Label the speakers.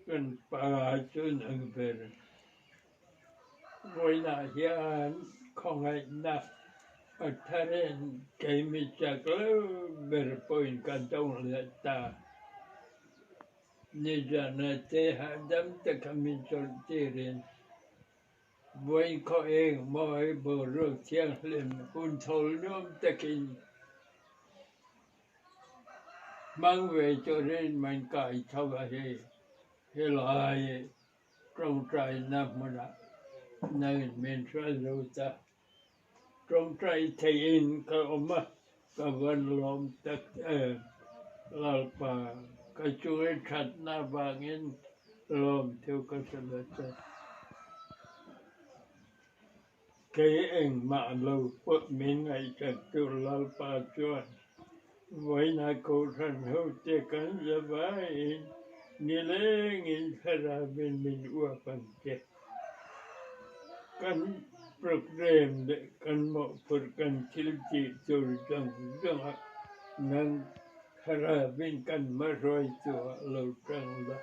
Speaker 1: Kan pa chu nang ber. Vawiinah hian khawngaihna a tharin keimi chak lo ber pawhin ka dawng leh ta. Nizana te hahdam taka min chawlh tirin vawiin khaw eng mawi boruak thianghlim hun thawl nuam takin hmang ve turin min kai tho a hei helai tawngtaina hmunah nangin min hruai lut a, tawngtai theihin ka awm a, ka van lawm tak em. Lalpa, ka chung i thatna avangin lawmthu ka hre ve che. Kei engmah lo pawh min ngaihsaktu Lalpa chuan vawiina Kohhran hote kan zavaiin nilengin thlarauin min uap ang che. Kan programme leh kan mawhphurh kan thil tih tur zawng zawngah nang thlarauin kan hmahruai chu a lo tang la.